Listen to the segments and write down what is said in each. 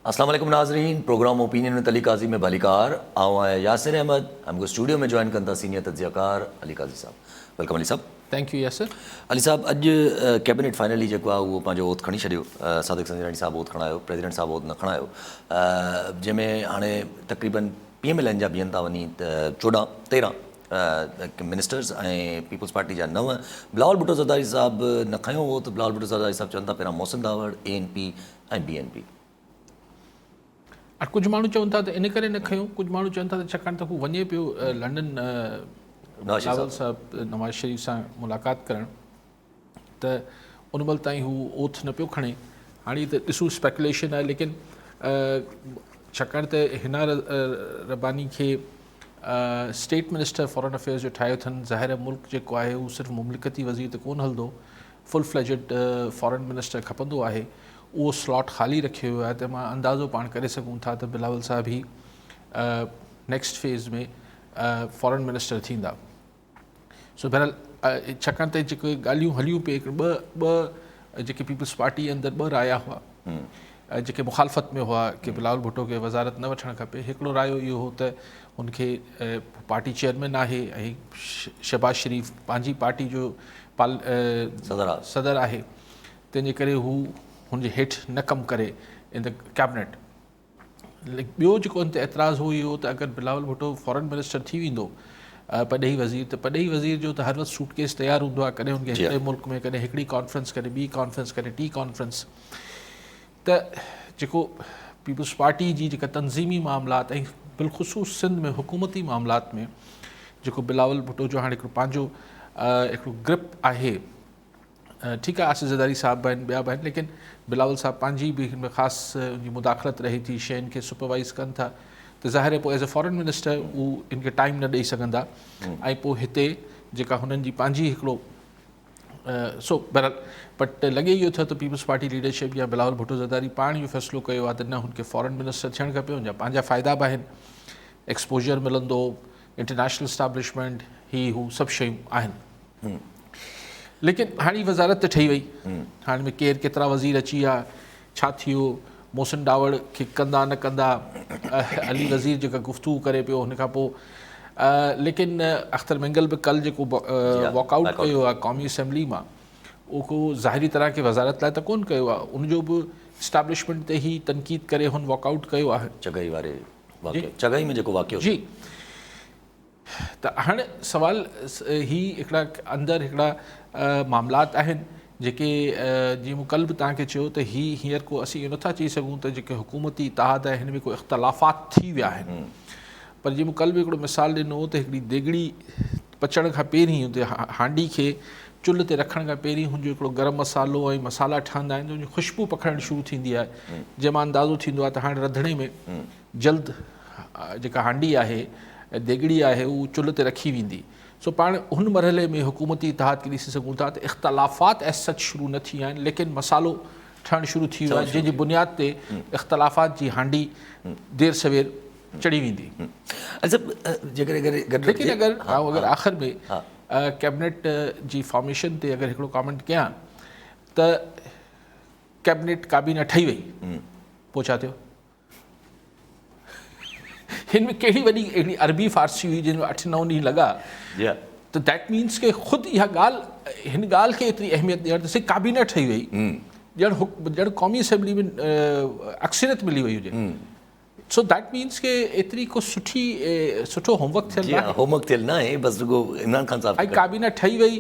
اسلام عليڪم ناظرين programme opinion with Ali Qazi ۾ ڀليڪار آئون آهيان ياسر احمد ۽ مونکي اسٽوڊيو ۾ جوائن ڪن ٿا سينيئر تجزيه ڪار علي قاضي صاحب welcome Ali صاحب. Thank you Yasir. Ali صاحب اڄ ڪيبنيٽ فائنلي جيڪو آهي اهو پنهنجو اوٿ کڻي ڇڏيو صادق سنجراڻي صاحب اوٿ کڻايو پريزيڊنٽ صاحب اوٿ نه کڻايو جنهن ۾ هاڻي تقريبن پي ايم ايل اين جا بيهن ٿا وڃي 14 13 منسٽرز ۽ پيپلز پارٽي جا 9 بلاول ڀٽو زرداري صاحب نه کنيو هو ته بلاول ڀٽو زرداري صاحب چون ٿا پهريان Mohsin Dawar A N P ۽ B N P. ۽ ڪجهه ماڻهو چون ٿا ته ان ڪري نه کنيو، ڪجهه ماڻهو چون ٿا ته ڇاڪاڻ ته هو وڃي پيو لنڊن بلاول صاحب نواز شريف سان ملاقات ڪرڻ ته ان مهل تائين هو اوٿ نه پيو کڻي. هاڻي ته ڏسون اسپيڪوليشن آهي ليڪن ڇاڪاڻ ته حنا رباني کي اسٽيٽ منسٽر فارن افيئرز جو ٺاهيو اٿن، ظاهر آهي ملڪ جيڪو آهي هو صرف مملڪتي وزير ته ڪونه هلندو، فل فليجڊ فارن منسٽر کپندو آهي، اهو سلاٽ خالي رکيو ويو آهي ته مان اندازو پاڻ ڪري سگهون ٿا ته بلاول صاحب هي نيڪسٽ فيز ۾ فارن منسٽر ٿيندا. سو بهرحال ڇاڪاڻ ته جيڪي ڳالهيون هليون پئي ٻه ٻه جيڪي پيپلز پارٽي اندر ٻه رايا هئا جيڪي مخالفت ۾ هئا ڪي بلاول ڀٽو کي وزارت نه وٺڻ کپي. هڪڙو رايو اهو هو ته هن کي پارٽي چيئرمين آهي ۽ شهباز شريف پنهنجي پارٽي جو صدر آهي تنهن جي ڪري هو هن جي هيٺ نه ڪم ڪري ان the cabinet. ٻيو جيڪو ان تي اعتراض هو اهو ته اگر بلاول ڀٽو فارن منسٽر ٿي ويندو پرڏيهي وزير ته پرڏيهي وزير جو ته هر وقت سوٽ ڪيس تيار هوندو آهي، ڪڏهن هن کي هڪڙي ملڪ ۾ ڪڏهن هڪڙي ڪانفرنس ڪڏهن ٻي ڪانفرنس ڪڏهن ٽي ڪانفرنس ته جيڪو پيپلز پارٽي جي جيڪا تنظيمي معاملات ۽ بالخصوص سنڌ ۾ حڪومتي معاملات ۾ جيڪو بلاول ڀٽو جو هاڻي هڪڙو پنهنجو هڪڙو گرپ آهي، ٺيڪ آهي آصف زرداري صاحب به آهن ٻيا به آهن ليڪن بلاول صاحب پنهنجي به هن ۾ خاص ان جي مداخلت رهي ٿي، شين کي سپروائز ڪن ٿا ته ظاهر آهي پوء ايز اي فارن منسٽر هو ان کي ٽائيم نه ڏئي سگهندا ۽ پوء هتي جيڪا هنن جي پنهنجي هڪڙو سو بهرحال بٽ لڳي اهو ٿو ته پيپلز پارٽي ليڊرشپ يا بلاول ڀٽو زرداري پاڻ اهو فيصلو ڪيو آهي ته نه هن کي فارن منسٽر ٿيڻ کپي، هن جا پنهنجا فائدا به آهن، ايڪسپوجر ملندو، انٽرنيشنل اسٽيبلشمينٽ، هي هو سڀ شيون آهن. ليڪن هاڻي وزارت ته ٺهي وئي، هاڻي ۾ ڪير ڪيترا وزير اچي ويا، ڇا ٿيو، محسن ڊاوڙ کي ڪندا نه ڪندا، علي وزير جيڪا گفتگو ڪري پيو هن کان پوء ليڪن اختر مينگل به ڪل جيڪو واڪ آئوٽ ڪيو آهي قومي اسيمبلي مان اهو ڪو ظاهري طرح کي وزارت لاء ته ڪون ڪيو آهي، ان جو به اسٽيبلشمينٽ تي هي تنقيد ڪري هن واڪ آئوٽ ڪيو آهي. چغائي واري واقعي چغائي ۾ جيڪو واقعو جي ته هاڻ سوال هي هڪڙا اندر هڪڙا معاملات آهن جيڪي جيئن مون ڪل به توهان کي چيو ته هي هينئر ڪو اسين اهو نٿا چئي سگهون ته جيڪي حڪومتي اتحاد آهي هن ۾ ڪو اختلافات ٿي ويا آهن پر جيئن مون ڪل به هڪڙو مثال ڏنو ته هڪڙي ديڳڙي پچڻ کان پهرين اتي هانڊي کي چلهه تي رکڻ کان پهرين هن جو هڪڙو گرم مصالحو ۽ مصالحا ٺهندا آهن ته ان جي خوشبو پکڙڻ شروع ٿيندي آهي جنهن مان اندازو ٿيندو آهي ته هاڻي رڌڻي ۾ جلد جيڪا هانڊي آهي ديڳڙي آهي اهو چلهه تي رکي ويندي. سو پاڻ هن مرحلي ۾ حڪومتي اتحاد کي ڏسي سگهون ٿا ته اختلافات ايز سچ شروع نه ٿي آهن ليڪن مسالو ٺهڻ شروع ٿي ويو آهي جنهن جي بنياد تي اختلافات جي هانڊي دير سوير چڙهي ويندي. ليڪن اگر آئون اگر آخر ۾ ڪيبنيٽ جي فارميشن تي اگر هڪڙو ڪامينٽ ڪيان ته ڪيبنيٽ ڪابينا ٺهي وئي پوء ڇا ٿيو؟ هن ۾ ڪهڙي وڏي اهڙي عربي فارسي هئي جنهن ۾ اٺ نو ڏينهن لڳا ته that means ڪي خود اها ڳالهه هن ڳالهه کي ايتري اهميت ڏيڻ ته سي ڪابينا ٺهي وئي ڄڻ ڄڻ قومي اسيمبلي ۾ اڪثريت ملي وئي هجي سو that means ڪي ايتري ڪو سٺي سٺو هوم ورڪ ٿيل ناهي. هوم ورڪ ٿيل ناهي بس رڳو عمران خان صاحب ۽ ڪابينا ٺهي وئي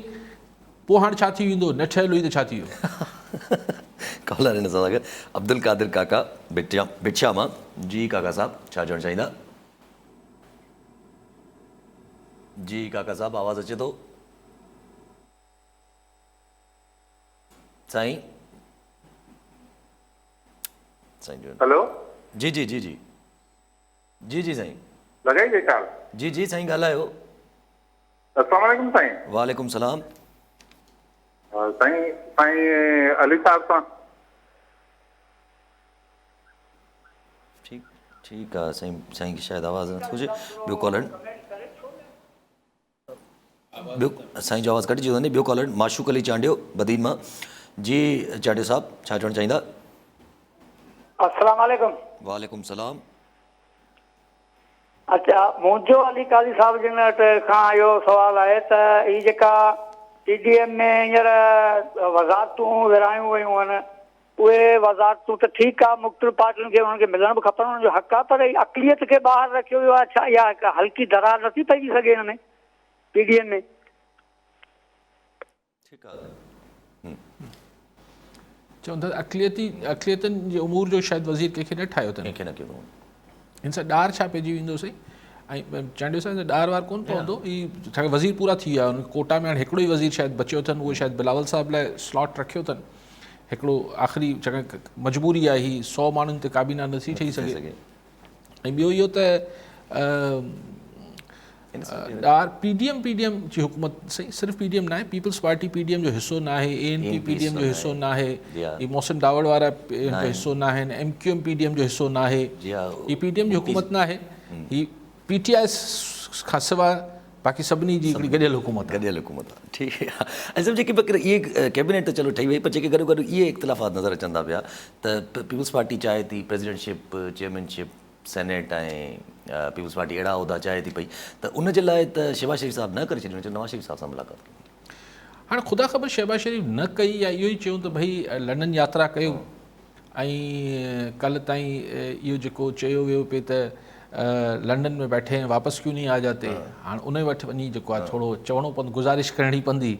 پوء هاڻ ڇا ٿي ويندو نه ٺهيل هئي ته ڇا ٿي ويو. ڪالر هن سان گڏ عبدالقادر ڪاڪا ڀٽشا مان جي ڪاڪا صاحب ڇا چوڻ چاهيندا. جي ڪاڪا صاحب آواز اچي ٿو. سائين سائين جو هلو جي جي جي جي جي جي سائين لڳائي وئي ڪال. جي جي سائين ڳالهايو. السلام عليڪم سائين. وعليڪم سلام. سائين سائين علي صاحب سان. ٺيڪ ٺيڪ آ سائين سائين کي شايد آواز نٿو اچي ٻيو ڪالر ٻيو سائين جو آواز ڪٽجي وڃي ٻيو ڪالر معشوق علي چانڊيو بدين مان جي چانڊيو صاحب ڇا چوڻ چاهيندا. السلام عليڪم. وعليڪم السلام. اچا منهنجو علي قاضي صاحب جن وٽ کان اهو سوال آهي ته هي جيڪا پي ڊي ايم ۾ هينئر وزارتون ورهايون ويون آهن اهي وزارتون ته ٺيڪ آهي مختلف پارٽين کي انهن کي ملڻ به کپن انهن جو حق آهي پر اقليت کي ٻاهر رکيو ويو آهي ڇا اها هڪ هلڪي درار نٿي پئجي سگهي هن ۾ پي ڊي ايم ۾. ٺيڪ آ. چون ٿا اقليتي اقليتن جي امور جو شايد وزير ڪنهن کي نه ٺاهيو اٿن. ڪنهن کي نه ڪيو اٿن. ان سان ڏار ڇا پئجي ويندو سائين ۽ چانڊيو صاحب ڏار وار ڪون پوندو هي ڇاڪاڻ وزير پورا ٿي ويا ان ڪوٽا ۾ هاڻي هڪڙو ئي وزير شايد بچيو اٿن اهو شايد بلاول صاحب لاء سلاٽ رکيو اٿن هڪڙو آخري ڇاڪاڻ مجبوري آهي هي 100 ماڻهن تي ڪابينا نٿي ٺهي سگهي ۽ ٻيو اهو ته ڏار P D M P D M جي حڪومت سائين صرف پي ڊي ايم ناهي Peoples Party P D M جو حصو ناهي A N P P D M جو حصو ناهي هي محسن ڊاوڙ وارا جو حصو ناهن M Q M P D M جو حصو ناهي هي پي ڊي ايم جي حڪومت ناهي هي پي ٽي آء کان سواء باقي سڀني جي هڪڙي گڏيل حڪومت گڏيل حڪومت آهي ٺيڪ آهي ۽ سڀ جيڪي بڪر اهي ڪيبينيٽ ته چلو ٺهي وئي پر جيڪي گڏو گڏ اهي اختلافات نظر اچن ٿا پيا ته پيپلز پارٽي چاهي ٿي president ship chairman ship senate ۽ peoples party اهڙا عهدا چاهي ٿي پئي ته ان جي لاء ته شهباز شريف صاحب نه ڪري ڇڏيو چيو نواز شريف صاحب سان ملاقات ڪئي. هاڻي خدا خبر شهباز شريف نه ڪئي يا اهو ئي چيو ته ڀئي لنڊن ياترا ڪيو ۽ ڪلهه تائين اهو جيڪو چيو ويو پئي ته لنڊن ۾ بيٺي ہیں واپس ڪيون نهين آ جاتي هاڻ ان وٽ وڃي جيڪو آهي ٿورو چوڻو پوندو گذارش ڪرڻي پوندي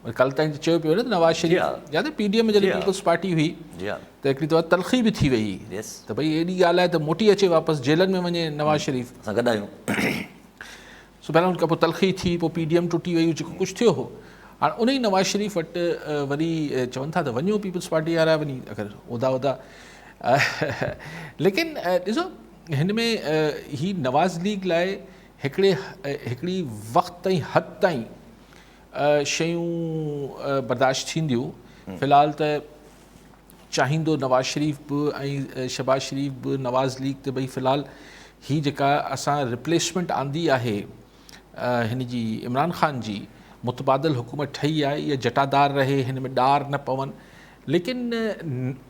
ڪلهه تائين ته چيو پيو نه نواز شريف ياد پي ڊي ايم ۾ جڏهن پيپلز پارٽي هئي ته هڪڙي دفعا تلخي به ٿي وئي ته ڀئي ايڏي ڳالهه آهي ته موٽي اچي واپس جيلن ۾ وڃي نواز شريف اسان گڏ آهيون سو بهرحال ان کان پوء تلخي ٿي پوء پي ڊي ايم ٽٽي وئي جيڪو ڪجهه ٿيو هو هاڻ ان ئي نواز شريف وٽ وري چون ٿا ته وڃو پيپلز پارٽي وارا وڃي اگر عهدا عهدا ليڪن ڏسو هن ۾ هي نواز ليگ لاء هڪڙي هڪڙي وقت تائين حد تائين شيون برداشت ٿينديون في الحال ته چاهيندو نواز شريف به ۽ شهباز شريف به نواز ليگ ته ڀئي في الحال هي جيڪا اسان ريپليسمينٽ آندي آهي هن جي عمران خان جي متبادل حڪومت ٺهي آهي اها جٽادار رهي هن ۾ ڏار نه پون ليڪن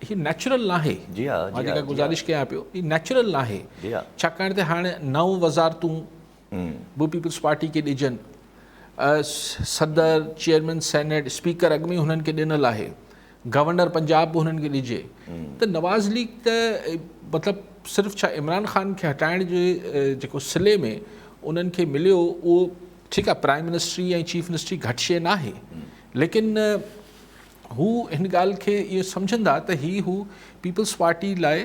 هي نيچرل ناهي جي ها مان جيڪا گذارش ڪيان پيو هي نيچرل ناهي ڇاڪاڻ ته هاڻي نو وزارتون به پيپلز پارٽي کي ڏجن. صدر، چيئرمين سينيٽ، اسپيڪر اڳ ۾ ئي هنن کي ڏنل آهي. گورنر پنجاب به هنن کي ڏجي ته نواز ليگ ته مطلب صرف ڇا عمران خان کي هٽائڻ جي جيڪو صلي ۾ انهن کي مليو اهو ٺيڪ آهي پرائم منسٽري ۽ چيف منسٽري گهٽ شيء ناهي ليڪن هو هن ڳالهه کي اهو سمجهندا ته هي هو پيپلز پارٽي لاء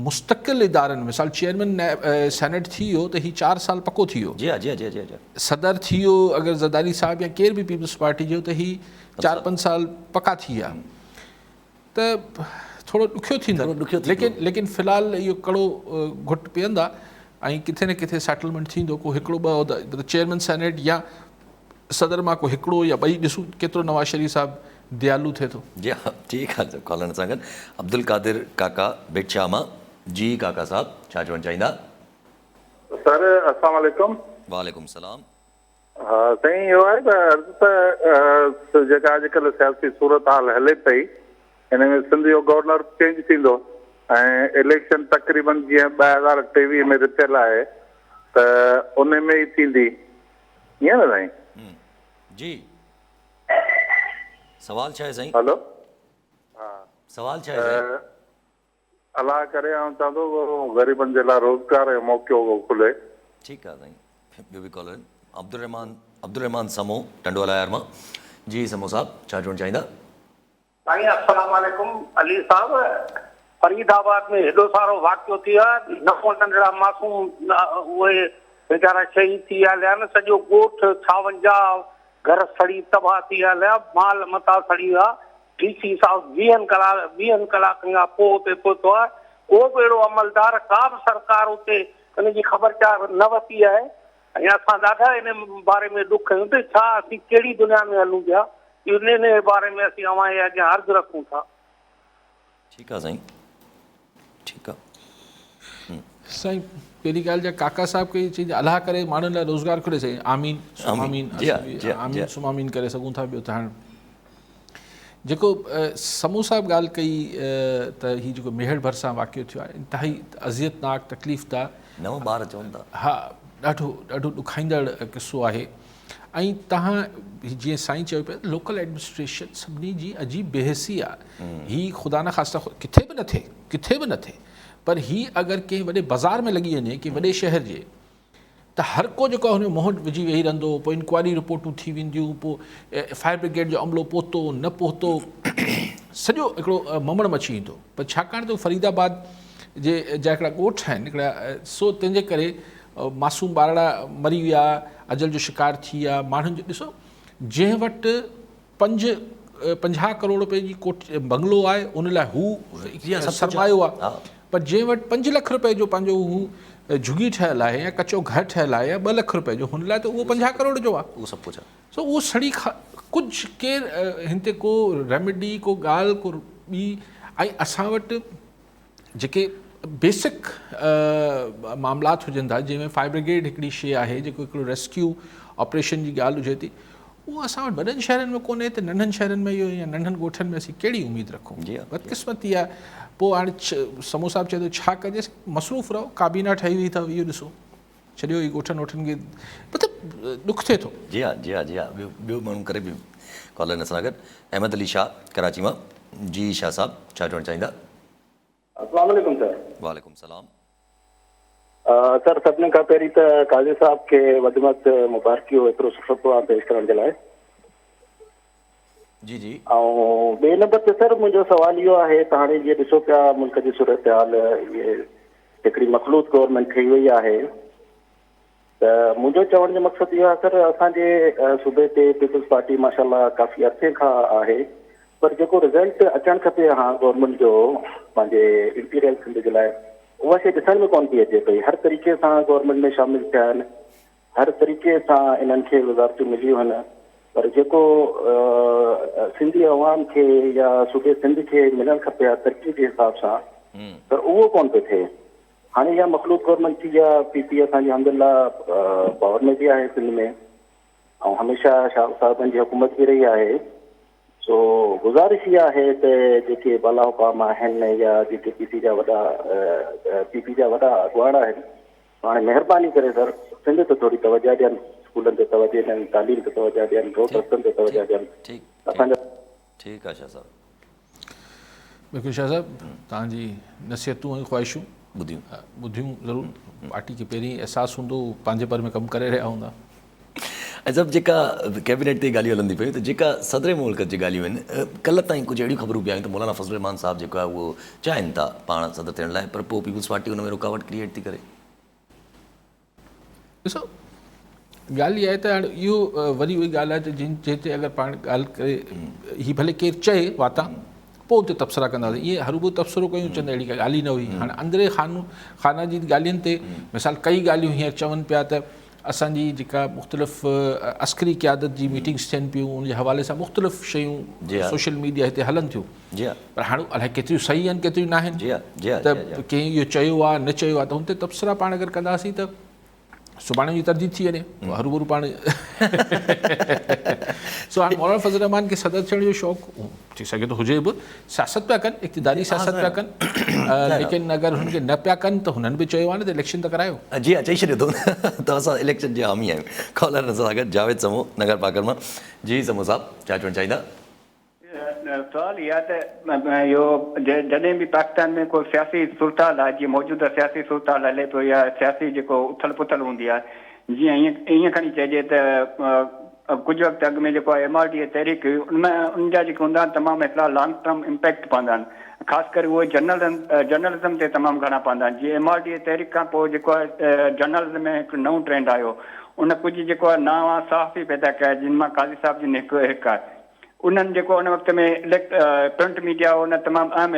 مستقل ادارن مثال چيئرمين سينيٽ ٿي ويو ته هي 4 سال پڪو ٿي ويو جي ها جي ها جي ها جي صدر ٿي ويو اگر زرداري صاحب يا ڪير به پيپلز پارٽي جو ته هي 4 5 سال پڪا ٿي ويا ته ٿورو ڏکيو ٿيندو ليڪن ليڪن في الحال اهو ڪڙو گهٽ پيئندا ۽ ڪٿي نه ڪٿي سيٽلمينٽ ٿيندو ڪو هڪڙو ٻه عهدا چيئرمين سينيٽ يا صدر مان ڪو هڪڙو يا ٻئي ڏسون ڪيترو نواز شريف صاحب ديالو ٿئي ٿو. جي ها ٺيڪ آ ڪالر سان گڏ عبدالقادر ڪاڪا ڀٽ شاهه مان جي ڪاڪا صاحب ڇا چوڻ چاهيندا. سر اسلام عليڪم. وعليڪم السلام. ها سائين اهو آهي ته عرض ته جيڪا اڄڪلهه سياسي صورتحال هلي پئي ان ۾ سنڌ جو گورنر چينج ٿيندو ۽ اليڪشن تقريبن جيئن 2023 ۾ رٿيل آهي ته ان ۾ ئي ٿيندي ائين نه سائين. جي سوال ڇا آهي سائين. هلو ها سوال ڇا آهي سائين. الله ڪري آئون چوان ٿو غريبن جي لاء روزگار جو موقعو کلي. ٺيڪ آ سائين ٻيو به ڪالر عبدالرحمان عبدالرحمان سمو ٽنڊو الايار مان جي سمو صاحب ڇا چوڻ چاهيندا. سائين السلام عليڪم علي صاحب فريد آباد ۾ هيڏو سارو واقعو ٿي ويو آهي نو ننڍڙا معصوم اهي ويچارا شهيد ٿي ويا هليا آهن سڄو ڳوٺ ڇاونجاهه گهر سڙي تباهه ٿي ويا هليا مال متاع سڙي ويا ڊي سي صاحب ويهن ڪلاڪ ويهن ڪلاڪن کان پوء اتي پهتو آهي ڪو به اهڙو عملدار ڪا به سرڪار اتي ان جي خبر چار نه ورتي آهي ۽ اسان ڏاڍا ان باري ۾ ڏک آهيون ته ڇا اسين ڪهڙي دنيا ۾ هلون پيا انهيء باري ۾ اسين اوهان جي اڳيان عرض رکون ٿا. ٺيڪ آ سائين ٺيڪ آ. سائين پهرين ڳالهه جا ڪاڪا صاحب کي چئي الله ڪري ماڻهن لاء روزگار کلي سائين آمين ثم آمين آمين ثم آمين ڪري سگهون ٿا ٻيو ته هاڻ جيڪو سمون صاحب ڳالهه ڪئي ته هي جيڪو ميهڙ ڀرسان واقعو ٿيو آهي انتهائي اذيتناڪ تڪليف ده نو ٻار چون ٿا. ها ڏاڍو ڏاڍو ڏکائيندڙ قصو آهي ۽ تهان جيئن سائين چيو پيا لوڪل ايڊمنسٽريشن سڀني جي عجيب بيحسي آهي هي خدا نخواسته ڪٿي به نه ٿئي ڪٿي به نه ٿئي پر هي اگر ڪنهن وڏي بازار ۾ لڳي وڃي ڪنهن وڏي شهر جي ته هر ڪو جيڪو آهي هن جو منهن وجهي ويهي رهندو، پوء انڪوائري رپورٽون ٿي وينديون، پوء فائر برگيڊ جو عملو پهتو نه پهتو، سڄو هڪڙو ممڻ مچي ويندو. پر ڇاڪاڻ ته فريد آباد جي جا هڪڙا ڳوٺ آهن هڪڙا سو تنهن جي ڪري معصوم ٻارڙا مري ويا، اجل جو شڪار ٿي ويا، ماڻهن جو ڏسو جنهن وٽ پنج 50 ڪروڙ روپئي جي ڪوٺ بنگلو آهي ان لاء هو سرمايو آهي پر جنهن وٽ 5 لک روپئي جو پنهنجو هو جهڳي ٺهيل آهي يا ڪچو گهر ٺهيل آهي يا 2 لک روپئي جو هن لاء ته اهو 50 ڪروڙ جو آهي اهو سڀ ڪجهه آهي سو اهو سڙي ڪجهه ڪير هن تي ڪو ريميڊي ڪو ڳالهه ڪو ٻي ۽ اسان وٽ جيڪي بيسڪ معاملات هجن ٿا جنهن ۾ فائر برگيڊ هڪڙي شيء آهي جيڪو هڪڙو ريسڪيو آپريشن جي ڳالهه هجي ٿي اهو اسان وٽ وڏن شهرن ۾ ڪونهي ته ننڍن شهرن ۾ اهو يا ننڍن ڳوٺن ۾ اسين ڪهڙي اميد رکون بدقسمتي آهي پوء هاڻي سمو صاحب چئي ٿو ڇا ڪجي مصروف رهو ڪابينا ٺهي وئي اٿو اهو ڏسو ڇڏيو هي ڳوٺن ووٺن کي مطلب ڏک ٿئي ٿو. جي ها جي ها جي ها ٻيو ٻيو ماڻهو ڪري پيو ڪالر هن سان گڏ احمد علي شاهه ڪراچي مان جي شاهه صاحب ڇا چوڻ چاهيندا. السلام عليڪم سر. وعليڪم السلام. سر سڀني کان پهرين ته قاضي صاحب کي وڌ ۾ وڌ مبارڪيون ايترو سٺو پروگرام پيش ڪرڻ جي لاء. جي جي. ۽ ٻئي نمبر تي سر منهنجو سوال اهو آهي ته هاڻي جيئن ڏسو پيا ملڪ جي صورتحال اهي هڪڙي مخلوط گورنمينٽ ٺهي وئي آهي ته منهنجو چوڻ جو مقصد اهو آهي سر اسان جي صوبي تي پيپلز پارٽي ماشاء الله ڪافي عرصي کان آهي پر جيڪو رزلٽ اچڻ کپي ها گورنمينٽ جو پنهنجي امپيريل سنڌ جي لاء اها شيء ڏسڻ ۾ ڪونه پئي اچي پئي هر طريقي سان گورنمينٽ ۾ شامل ٿيا آهن هر طريقي سان انهن کي وزارتون مليون هن پر جيڪو سنڌي عوام کي يا صوبي سنڌ کي ملڻ کپي ها ترقي جي حساب سان پر اهو ڪونه پيو ٿئي. هاڻي اها مخلوط گورنمينٽ ٿي آ پي پي اسان جي الحمدلله پاور ۾ به آهي سنڌ ۾ ۽ هميشه شاهه صاحبن جي حڪومت به رهي آهي سو گذارش اها آهي ته جيڪي بالا حڪام آهن يا جيڪي پي پي جا وڏا پي پي جا وڏا اڳواڻ آهن هاڻي مهرباني ڪري سر سنڌ تي ٿوري توجه ڏين اسڪولن تي توجه ڏين تعليم تي توجه ڏين روڊ رستن تي توجه ڏين اسان جا. ٺيڪ آ شاھ صاحب. بلڪل شاھ صاحب توهان جي نصيحتون ۽ خواهشون ٻڌيون ٻڌيون ضرور پارٽي کي پهرين احساس هوندو پنهنجي پر ۾ ڪم ڪري رهيا هوندا. ۽ سڀ جيڪا ڪيبينيٽ تي ڳالهيون هلنديون پيون ته جيڪا صدر مملڪت جي ڳالهيون آهن ڪلهه تائين ڪجهه اهڙيون خبرون پيون آيون ته مولانا فضل الرحمان صاحب جيڪو آهي اهو چاهين ٿا پاڻ صدر ٿيڻ لاء پر پوء پيپلز پارٽي ان ۾ رڪاوٽ ڪريئيٽ ٿي ڪري. ڏسو ڳالهه اها آهي ته هاڻي اهو وري اهي ڳالهه آهي ته جن جنهن تي اگر پاڻ ڳالهه ڪري هي ڀلي ڪير چئي واتان پوء اتي تبصرا ڪنداسين ائين هروڀرو تبصرو ڪيون چوندا اهڙي ڪا ڳالهه ئي نه هئي هاڻي اندري خانو خانه جي ڳالهين تي مثال ڪئي ڳالهيون هينئر چون پيا ته اسان جي جيڪا مختلف عسڪري قيادت جي ميٽنگس ٿين پيون ان جي حوالي سان مختلف شيون سوشل ميڊيا هتي هلن ٿيون پر هاڻي الائي ڪيتريون صحيح آهن ڪيتريون ناهن ته ڪنهن اهو چيو آهي نه چيو آهي ته ان تي تبصرا پاڻ اگر ڪنداسين ته سڀاڻي جي ترديد ٿي وڃي هروڀرو پاڻ سو هاڻي مولانا فضل الرحمان کي صدر ٿيڻ جو شوق ٿي سگهي ٿو هجي به سياست پيا ڪن اقتداري سياست پيا ڪن ليڪن اگر هن کي نه پيا ڪن ته هنن به چيو آهي نه ته اليڪشن ته ڪرايو. جي ها چئي ڇڏيو اٿئون ته اسان اليڪشن جي حامي آهيون. ڪالر سان گڏ جاويد سمو نگر پارڪر مان جي سمو صاحب ڇا چوڻ چاهيندا. سوال هي آهي ته اهو جڏهن به پاڪستان ۾ ڪو سياسي صورتحال آهي جيئن موجوده سياسي صورتحال هلي پيو يا سياسي جيڪو اٿل پٿل هوندي آهي جيئن ائين کڻي چئجي ته ڪجهه وقت اڳ ۾ جيڪو ايم آر ڊي جي تحريڪ هئي ان ۾ ان جا جيڪي هوندا آهن تمام هيترا لانگ ٽرم امپيڪٽ پوندا آهن خاص ڪري اهي جرنل جرنلزم تي تمام گهڻا پوندا آهن جيئن ايم آر ڊي جي تحريڪ کان پوء جيڪو آهي جرنلزم ۾ هڪ نئون ٽرينڊ آيو ان ڪجهه جيڪو آهي نوان صحافي پيدا ڪيا جن مان قاضي صاحب جن هڪ هڪ آهي انهن جيڪو ان وقت ۾ پرنٽ ميڊيا هو ان تمام اهم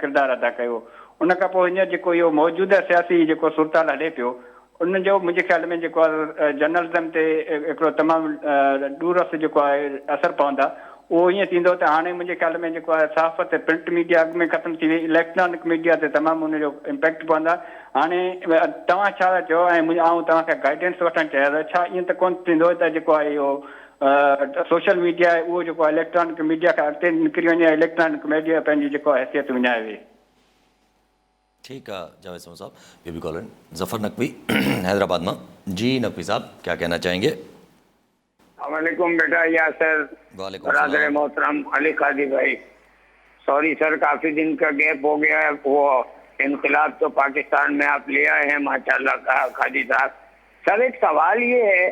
ڪردار ادا ڪيو ان کان پوء هينئر جيڪو اهو موجوده سياسي جيڪو صورتحال هلي پيو ان جو منهنجي خيال ۾ جيڪو آهي جرنلزم تي هڪڙو تمام ڏورس جيڪو آهي اثر پوندا. اهو ائين ٿيندو ته هاڻي منهنجي خيال ۾ جيڪو آهي صحافت پرنٽ ميڊيا اڳ ۾ ختم ٿي وئي اليڪٽرانڪ ميڊيا تي تمام ان جو امپيڪٽ پوندا. هاڻي توهان ڇا ٿا چئو ۽ آئون توهان کان گائيڊنس وٺڻ چاهيان ٿو ڇا ائين ته ڪونه ٿيندو ته جيڪو آهي اهو سوشل ميڊيا آهي اهو جيڪو آهي اليڪٽرانڪ ميڊيا کان اڳتي نڪري وڃي ۽ اليڪٽرانڪ ميڊيا پنهنجي جيڪو آهي حيثيت وڃائي ويهي. ٺيڪ آ جاويد سمون صاحب ٻيو به ڪالر ظفر نقوي حيدرآباد مان جي نقوي صاحب ڪيا ڪهنا چاهين گي. السلام عليڪم بيٽا ياسر وعليڪم برادر السلام. محترم علي قاضي ڀائي سوري سر ڪافي دن کا گيپ هو گيا هي وو انقلاب تو پاڪستان ۾ آپ لي آئي هي ماشاءالله قاضي صاحب سر ايڪ سوال يي هي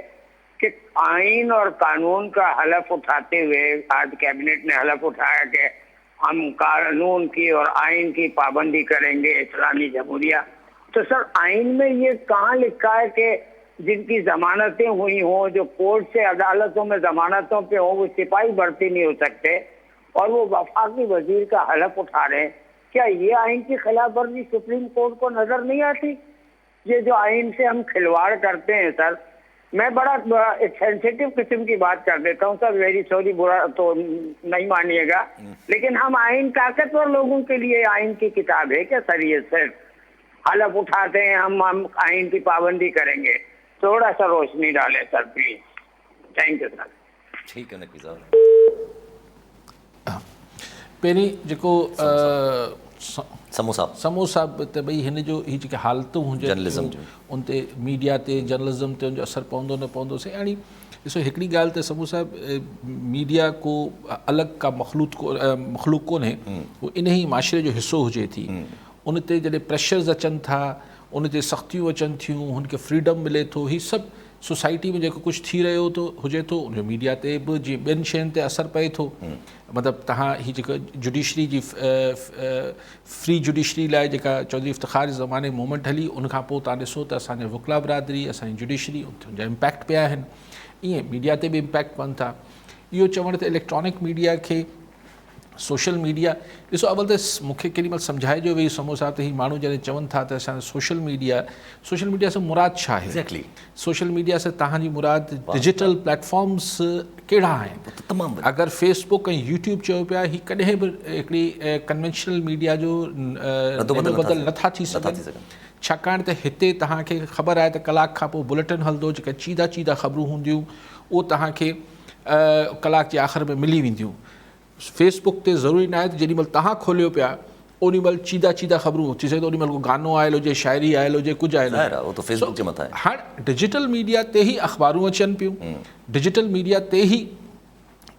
ڪي آئين اور قانون کا حلف اٺاتي هوئي آج ڪيبنيٽ ني حلف اٺايا ڪي هم قانون ڪي اور آئين ڪي پابندي ڪرين گي اسلامي جمهوريه تو سر آئين ۾ يي ڪهان لکا هي ڪي جن ڪي ضمانتين هئي هون جو ڪورٽ سي عدالتون ۾ ضمانتون پي هون وو سپاهي ڀرتي نهي هو سڪتي اور وو وفاقي وزير ڪا حلف اٺا رهي هين ڪيا يي آئين ڪي خلاف ورزي سپريم ڪورٽ ڪو نظر نهي آتي يي جو آئين سي هم کلواڙ ڪرتي هين سر مين بڙا سينسيٽو قسم ڪي بات ڪر ديتا هون سر ويري سوري برا تو نهي مانيي گا ليڪن هم آئين طاقتور لوگون ڪي ليي آئين ڪي ڪتاب هي ڪيا سر يي صرف حلف اٺاتي هين هم هم آئين ڪي پابندي ڪرين گي ٿوڙا سا روشني ڊالي سر پليز thank you سر. ٺيڪ هي نقوي صاحب. پهرين جيڪو سمو صاحب سمو صاحب ته ڀئي هن جو هي جيڪي حالتون هجن جرنلزم جون ان تي ميڊيا تي جرنلزم تي ان جو اثر پوندو نه پوندو سائين هاڻي ڏسو هڪڙي ڳالهه ته سمو صاحب ميڊيا ڪو الڳ ڪا مخلوط مخلوق ڪونهي هو انهي معاشري جو حصو هجي ٿي ان تي جڏهن پريشرز اچن ٿا ان تي سختيون اچن ٿيون هن کي فريڊم ملي ٿو هي سڀ سوسائٽي ۾ جيڪو ڪجهه ٿي رهيو ٿو هجي ٿو ان جو ميڊيا تي به جيئن ٻين شين تي اثر پئي ٿو مطلب تهان هي جيڪو جڊيشري جي فري جڊيشري لاء جيڪا چوڌري افتخار جي زماني موومينٽ هلي ان کان پوء تهان ڏسو ته اسان جي وڪلا برادري اسان جي جڊيشري ان جا امپيڪٽ پيا آهن ائين ميڊيا تي به امپيڪٽ پون ٿا اهو چوڻ ته اليڪٽرانڪ ميڊيا کي سوشل ميڊيا ڏسو اول ته مون کي ڪيڏي مهل سمجهائجو ويهي سمو صاحب ته هي ماڻهو جڏهن چون ٿا ته اسان سوشل ميڊيا سوشل ميڊيا سان مراد ڇا آهي ايگزيڪٽلي سوشل ميڊيا سان توهان جي مراد ڊجيٽل پليٽفارمز ڪهڙا آهن تمام اگر فيس بڪ ۽ يوٽيوب چيو پيا هي ڪڏهن به هڪڙي ڪنوينشنل ميڊيا جو بدل نٿا ٿي سگهن ڇاڪاڻ ته هتي توهان کي خبر آهي ته ڪلاڪ کان پوء بليٽن هلندو جيڪا چيدا چيدا خبرون هونديون اهو توهان کي ڪلاڪ جي آخر ۾ ملي وينديون فيس بڪ تي ضروري ناهي ته جيڏي مهل توهان کوليو پيا اوڏي مهل چيدا چيدا خبرون ٿي سگهي ٿو اوڏي مهل ڪو گانو آيل هجي شاعري آيل هجي ڪجهه آيل ظاهر آهي اهو ته فيس بڪ جي مٿان آهي. هاڻ ڊجيٽل ميڊيا تي ئي اخبارون اچن پيون ڊجيٽل ميڊيا تي ئي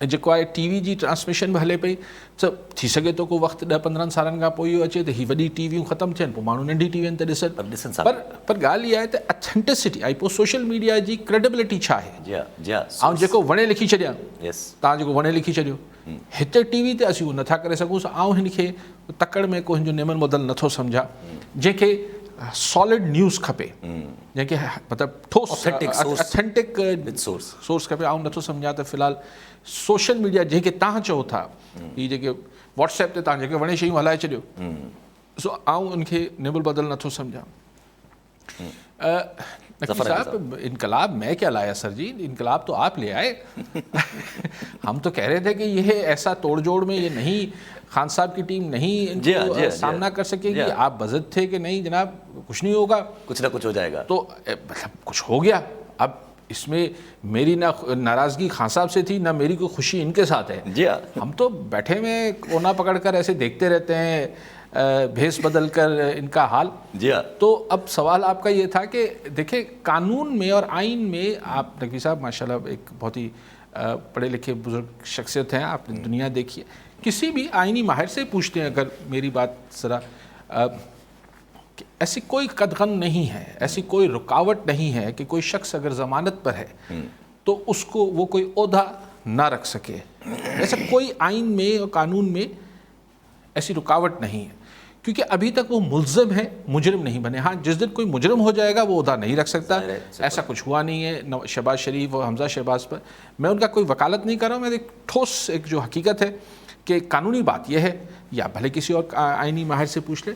جيڪو آهي ٽي وي جي ٽرانسميشن به هلي پئي ته ٿي سگهي ٿو ڪو وقت ڏهه پندرهن سالن کان پوء اهو اچي ته هي وڏي ٽي ويون ختم ٿين پوء ماڻهو ننڍي ٽي وين تي ڏسن پر ڏسن پر پر ڳالهه اها آهي ته اٿينٽسٽي ۽ پوء سوشل ميڊيا جي ڪريڊبلٽي ڇا آهي جي ها جي ها آئون جيڪو وڻي لکي ڇڏيان يس توهان جيڪو وڻي لکي ڇڏيو. هتي ٽي وي تي اسين اهو نٿا ڪري سگهون سو آئون هن کي تڪڙ ۾ ڪو هن جو نعم البدل نٿو سمجهان. جنهن کي سالڊ نيوز کپي جنهن کي مطلب ٺوس اٿينٽڪ سورس کپي آئون نٿو سمجهان ته في الحال سوشل ميڊيا جنهن کي توهان چئو ٿا هي جيڪي واٽس ايپ تي توهان جيڪي وڻي شيون هلائي ڇڏيو سو آئون ان کي نعم البدل نٿو سمجهان. نقوي صاحب انقلاب مين ڪيا لايا سر جي انقلاب تو آپ لي آئي هم تو ڪهه رهي ٿي ڪي يه ايسا توڙ جوڙ مين يه نهين خان صاحب ڪي ٽيم نهين ان ڪو سامنا ڪر سڪي گي آپ بضد ٿي ڪي نهين جناب ڪڇ نهين هوگا ڪڇ نه ڪڇ هو جائي گا تو مطلب ڪڇ هو گيا اب اس مين ميري نه ناراضگي خان صاحب سي ٿي نه ميري ڪوئي خوشي ان ڪي ساٿ هي جي ها هم تو بيٺي هوئي ڪونا پڪڙ ڪر ايسي ديکتي رهتي هين بھيس بدل ڪر ان ڪا حال جي ها تو اب سوال آپ ڪا يه ٿا ڪي ديکي قانون مين اور آئين مين آپ نقوي صاحب ماشاءالله ايڪ بهت هي پڙھي لکي بزرگ شخصيت هين آپ ني دنيا ديکي هي ڪسي بي آئيني ماهر سي پوڇتي هين اگر ميري بات ذرا ايسي ڪوئي قدغن نهين هي ايسي ڪوئي رڪاوٽ نهين هي ڪي ڪوئي شخص اگر ضمانت پر هي تو اس ڪو وو ڪوئي عهده نه رک سڪي ايسا ڪوئي آئين مين اور قانون مين ايسي رڪاوٽ نهين هي ڪيونڪه ابهي تڪ وو ملزم هي مجرم نهين بني هان جس دن ڪوئي مجرم هو جائي گا وو عهده نهين رک سڪتا ايسا ڪڇ هوا نهين هي شهباز شريف اور حمزه شهباز پر مين ان ڪا ڪوئي وڪالت نهين ڪر رها هون مين ايڪ ٺوس ايڪ جو حقيقت هي ڪي قانوني بات يه هي يا ڀلي ڪسي اور آئيني ماهر سي پوڇ لي